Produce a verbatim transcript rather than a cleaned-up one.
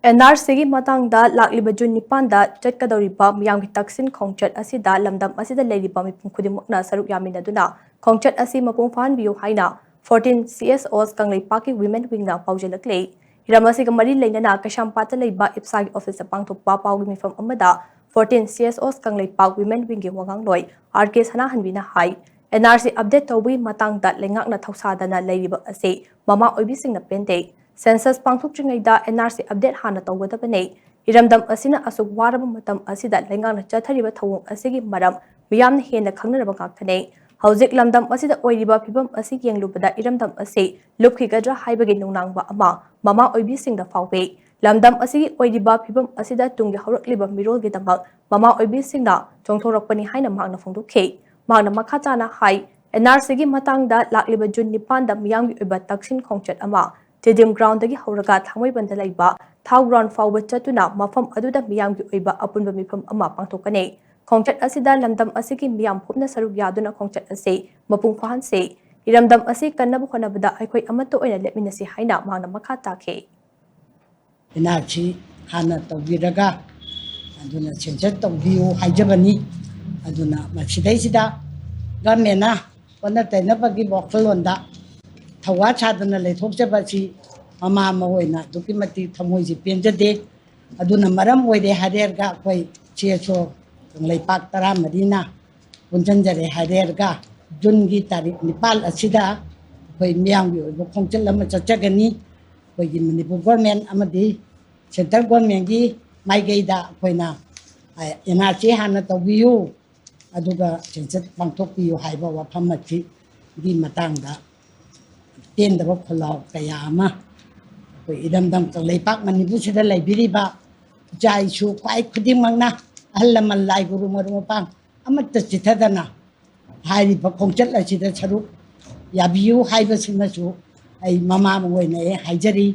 And R ꯁꯤꯒꯤ ꯃꯇꯥꯡꯗ ꯂꯥꯛꯂꯤꯕ ꯖꯨꯟ ꯅꯤꯄꯥꯟꯗ ꯆꯠꯀꯗꯧꯔꯤꯕ ꯃꯤꯌꯥꯝꯒꯤ ꯇꯛꯁꯤꯟ ꯈꯣꯡꯆꯠ ꯑꯁꯤꯗ ꯂꯝꯗꯝ ꯑꯁꯤꯗ ꯂꯩꯔꯤꯕ ꯃꯤꯄꯨꯝ ꯈꯨꯗꯤꯡꯃꯛꯅ ꯁꯔꯨꯛ ꯌꯥꯃꯤꯟꯅꯗꯨꯅ ꯈꯣꯡꯆꯠ ꯑꯁꯤ ꯃꯄꯨꯡ ꯐꯥꯍꯟꯕꯤꯌꯨ ꯍꯥꯏꯅ fourteen C S Os ꯀꯪꯂꯩꯄꯥꯛꯀꯤ Women Wingꯅ ꯄꯥꯎꯖꯦꯜꯂꯛꯂꯤ꯫ ꯍꯤꯔꯝ ꯑꯁꯤꯒ ꯃꯔꯤ ꯂꯩꯅꯅ ꯀꯩꯁꯥꯝꯄꯥꯠꯇ ꯂꯩꯕ ꯏꯞꯁꯥꯒꯤ ꯑꯣꯐꯤꯁꯇ ꯄꯥꯡꯊꯣꯛꯄ ꯄꯥꯎꯒꯤ ꯃꯤꯐꯝ ꯑꯃꯗ fourteen C S Os Kangleipak Women Wingꯒꯤ ꯋꯥꯉꯥꯡꯂꯣꯏ ꯑꯥꯔ ꯀꯦ ꯁꯅꯥꯍꯟꯕꯤꯅ ꯍꯥꯏ, ꯑꯦꯟ ꯑꯥꯔ ꯁꯤ ꯑꯞꯗꯦꯠ ꯇꯧꯕꯒꯤ ꯃꯇꯥꯡꯗ ꯂꯩꯉꯥꯛꯅ ꯊꯧꯁꯥꯗꯅ ꯂꯩꯔꯤꯕ ꯑꯁꯤ ꯃꯃꯥ ꯑꯣꯏꯕꯤꯁꯤꯡꯅ ꯄꯦꯟꯗꯦ꯫ ꯁꯦꯟꯁꯁ ꯄꯥꯡꯊꯣꯛꯇ꯭ꯔꯤꯉꯩꯗ ꯑꯦꯟ ꯑꯥꯔ ꯁꯤ ꯑꯞꯗꯦꯠ ꯍꯥꯟꯅ ꯇꯧꯒꯗꯕꯅꯤ꯫ ꯏꯔꯝꯗꯝ ꯑꯁꯤꯅ ꯑꯁꯨꯛ ꯋꯥꯔꯕ ꯃꯇꯝ ꯑꯁꯤꯗ ꯂꯩꯉꯥꯛꯅ ꯆꯠꯊꯔꯤꯕ ꯊꯧꯑꯣꯡ ꯑꯁꯤꯒꯤ ꯃꯔꯝ ꯃꯤꯌꯥꯝꯅ ꯍꯦꯟꯅ ꯈꯪꯅꯔꯕ ꯉꯥꯛꯇꯅꯤ꯫ ꯍꯧꯖꯤꯛ ꯂꯝꯗꯝ ꯑꯁꯤꯗ ꯑꯣꯏꯔꯤꯕ ꯐꯤꯕꯝ ꯑꯁꯤ ꯌꯦꯡꯂꯨꯕꯗ ꯏꯔꯝꯗꯝ ꯑꯁꯤ ꯂꯨꯞꯈꯤꯒꯗ꯭ꯔꯥ ꯍꯥꯏꯕꯒꯤ ꯅꯨꯡꯅꯥꯡꯕ ꯑꯃ ꯃꯃꯥ ꯑꯣꯏꯕꯤꯁꯤꯡꯗ ꯐꯥꯎꯏ꯫ ꯂꯝꯗꯝ ꯑꯁꯤꯒꯤ ꯑꯣꯏꯔꯤꯕ ꯐꯤꯕꯝ ꯑꯁꯤꯗ ꯇꯨꯡꯒꯤ ꯍꯧꯔꯛꯂꯤꯕ ꯃꯤꯔꯣꯜꯒꯤꯗꯃꯛ ꯃꯃꯥ ꯑꯣꯏꯕꯤꯁꯤꯡꯅ ꯆꯣꯡꯊꯣꯔꯛꯄꯅꯤ ꯍꯥꯏꯅ ꯃꯍꯥꯛꯅ ꯐꯣꯡꯗꯣꯛꯈꯤ꯫ ꯃꯍꯥꯛꯅ ꯃꯈꯥ ꯇꯥꯅ ꯍꯥꯏ, ꯑꯦꯟ ꯑꯥꯔ ꯁꯤꯒꯤ ꯃꯇꯥꯡꯗ ꯂꯥꯛꯂꯤꯕ ꯖꯨꯟ ꯅꯤꯄꯥꯟꯗ ꯃꯤꯌꯥꯝꯒꯤ ꯑꯣꯏꯕ ꯇꯛꯁꯤꯟ ꯈꯣꯡꯆꯠ ꯑꯃ ꯁ꯭ꯇꯦꯗꯤꯌꯝ ꯒ꯭ꯔꯥꯎꯟꯗꯒꯤ ꯍꯧꯔꯒ ꯊꯥꯡꯃꯩꯕꯟꯗ ꯂꯩꯕ ꯊꯥꯎ ꯒ꯭ꯔꯥꯎꯟ ꯐꯥꯎꯕ ꯆꯠꯇꯨꯅ ꯃꯐꯝ ꯑꯗꯨꯗ ꯃꯤꯌꯥꯝꯒꯤ ꯑꯣꯏꯕ ꯑꯄꯨꯟꯕ ꯃꯤꯐꯝ ꯑꯃ ꯄꯥꯡꯊꯣꯛꯀꯅꯤ꯫ ꯈꯣꯡꯆꯠ ꯑꯁꯤꯗ ꯂꯝꯗꯝ ꯑꯁꯤꯒꯤ ꯃꯤꯌꯥꯝ ꯄꯨꯝꯅ ꯁꯔꯨꯛ ꯌꯥꯗꯨꯅ ꯈꯣꯡꯆꯠ ꯑꯁꯤ ꯃꯄꯨꯡ ꯐꯥꯍꯟꯁꯤ꯫ ꯏꯔꯝꯗꯝ ꯑꯁꯤ ꯀꯟꯅꯕ ꯍꯣꯠꯅꯕꯗ ꯑꯩꯈꯣꯏ ꯑꯃꯠꯇ ꯑꯣꯏꯅ ꯂꯦꯞꯃꯤꯟꯅꯁꯤ ꯍꯥꯏꯅ ꯃꯍꯥꯛꯅ ꯃꯈꯥ ꯇꯥꯈꯤ꯫ ꯑꯦꯟ ꯑꯥꯔ ꯁꯤ ꯍꯥꯟꯅ ꯇꯧꯕꯤꯔꯒ, ꯑꯗꯨꯅ ꯁꯦꯟꯁꯁ ꯇꯧꯕꯤꯌꯨ ꯍꯥꯏꯖꯕꯅꯤ꯫ ꯑꯗꯨꯅ ꯃꯁꯤꯗꯩꯁꯤꯗ ꯒꯚꯔꯟꯃꯦꯟꯅ ꯑꯣꯟꯅ ꯇꯩꯅꯕꯒꯤ ꯋꯥꯈꯜꯂꯣꯟꯗ ꯊꯧꯋꯥ ꯁꯥꯗꯅ ꯂꯩꯊꯣꯛꯆꯕ ꯑꯁꯤ ꯃꯃꯥ ꯑꯃ ꯑꯣꯏꯅ ꯑꯗꯨꯛꯀꯤ ꯃꯇꯤꯛ ꯊꯃꯣꯏꯁꯤ ꯄꯦꯟꯖꯗꯦ꯫ ꯑꯗꯨꯅ ꯃꯔꯝ ꯑꯣꯏꯔꯦ ꯍꯥꯏꯔꯦꯔꯒ ꯑꯩꯈꯣꯏ ꯁꯤ ꯑꯦꯁ ꯑꯣ ꯀꯪꯂꯩꯄꯥꯛ ꯇꯔꯥꯃꯔꯤꯅ ꯄꯨꯟꯁꯤꯟꯖꯔꯦ ꯍꯥꯏꯔꯦꯔꯒ ꯖꯨꯟꯒꯤ ꯇꯥꯔꯤꯛ ꯅꯤꯄꯥꯜ ꯑꯁꯤꯗ ꯑꯩꯈꯣꯏ ꯃꯤꯌꯥꯝꯒꯤ ꯑꯣꯏꯕ ꯈꯣꯡꯆꯠ ꯑꯃ ꯆꯠꯆꯒꯅꯤ꯫ ꯑꯩꯈꯣꯏꯒꯤ ꯃꯅꯤꯄꯨꯔ ꯒꯣꯔꯃꯦꯟ ꯑꯃꯗꯤ ꯁꯦꯟꯇ꯭ꯔꯦꯜ ꯒꯣꯔꯃꯦꯟꯒꯤ ꯃꯥꯏꯀꯩꯗ ꯑꯩꯈꯣꯏꯅ, ꯑ, ꯑꯦꯟ ꯑꯥꯔ ꯁꯤ ꯍꯥꯟꯅ ꯇꯧꯕꯤꯌꯨ, ꯑꯗꯨꯒ ꯁꯦꯟꯁꯁ ꯄꯥꯡꯊꯣꯛꯄꯤꯌꯨ ꯍꯥꯏꯕ ꯋꯥꯐꯝ ꯑꯁꯤꯒꯤ ꯃꯇꯥꯡꯗ ꯄꯦꯟꯗꯕ ꯈꯣꯜꯂꯥꯎ ꯀꯌꯥ ꯑꯃ ꯑꯩꯈꯣꯏ ꯏꯔꯝꯗꯝ ꯀꯪꯂꯩꯄꯥꯛ ꯃꯅꯤꯄꯨꯔꯁꯤꯗ ꯂꯩꯕꯤꯔꯤꯕ ꯏꯆꯥ ꯏꯁꯨ ꯈ꯭ꯋꯥꯏ ꯈꯨꯗꯤꯡꯃꯛꯅ, ꯑꯍꯜ ꯂꯃꯟ, ꯂꯥꯏ ꯒꯨꯔꯨ, ꯃꯔꯨꯞ ꯃꯄꯥꯡ ꯑꯃꯠꯇ ꯆꯤꯠꯊꯗꯅ ꯍꯥꯏꯔꯤꯕ ꯈꯣꯡꯆꯠ ꯑꯁꯤꯗ ꯁꯔꯨꯛ ꯌꯥꯕꯤꯌꯨ ꯍꯥꯏꯕꯁꯤꯃꯁꯨ ꯑꯩ ꯃꯃꯥ ꯑꯃ ꯑꯣꯏꯅ ꯑꯩ ꯍꯥꯏꯖꯔꯤ꯫